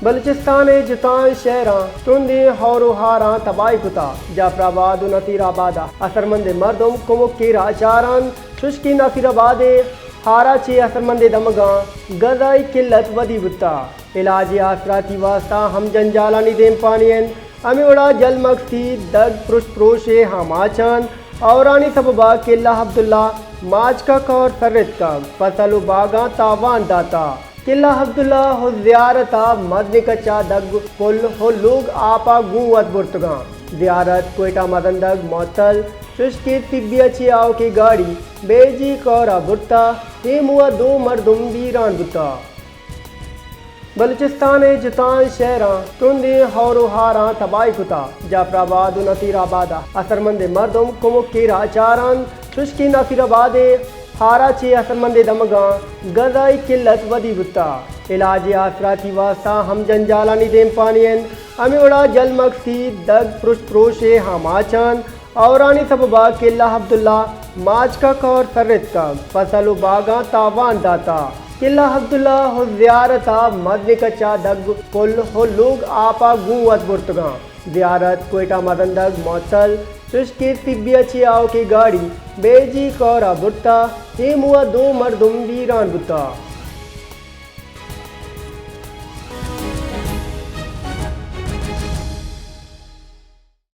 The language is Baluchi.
بلوچستان ءِ جتائیں شہراں ترندیں ہور و ہاراں تباہی کتا۔ جعفر آباد و نصیر آباد ءَ اثرمندیں مردم کمک ءِ راہ چاران، چوشکہ نصیر آباد ءِ ہارا چہ اثرمندیں دمگاں غذائی قلت ودی بوتا۔ علاج ءُ آسراتی واسطہ ہم جنجالانی دیمپانی انت۔ ہمے وڑا جل مگسی دگ پرشت پروش ءِ آماچ انت۔ ہورانی سببا قلعہ عبداللہ، ماچکک اور سرتکگ فصل و باغاں تاوان داتا۔ قلعہ عبداللہ و زیارت ءَ مزنیں کچا دگ پل و لوگ آپا گوں وت برتگاں۔ زیارت کوئٹہ مزن دگ معطل، چوشکہ طبی ءَ چہ آؤکیں گاڑی بیجی کورا برتا، ہیمو ءَ دو مردم بیران بوتا۔ بلوچستان ءِ جتائیں شہراں ترندیں ہور و ہاراں تباہی کتا۔ جعفر آباد و نصیر آباد ءَ اثرمندیں مردم کمک ءِ راہ چاران، چوشکہ نصیر آباد ءِ ہارا چہ اثرمندیں دمگاں غذائی قلت ودی بوتا۔ علاج ءُ آسراتی واسطہ ہم جنجالانی دیمپانی انت۔ ہمے وڑا جل مگسی دگ پرشت پروش ءِ آماچ انت۔ ہورانی سببا قلعہ عبداللہ، ماچکک اور سرتکگ فصل و باغاں تاوان داتا۔ قلعہ عبداللہ و زیارت ءَ مزنیں کچا دگ پل و لوگ آپا گوں وت برتگاں۔ زیارت کوئٹہ مزن دگ معطل، چوشکہ طبی ءَ چہ آؤکیں گاڑی بیجی کورا برتا، ہیمو ءَ دو مردم بیران بوتا۔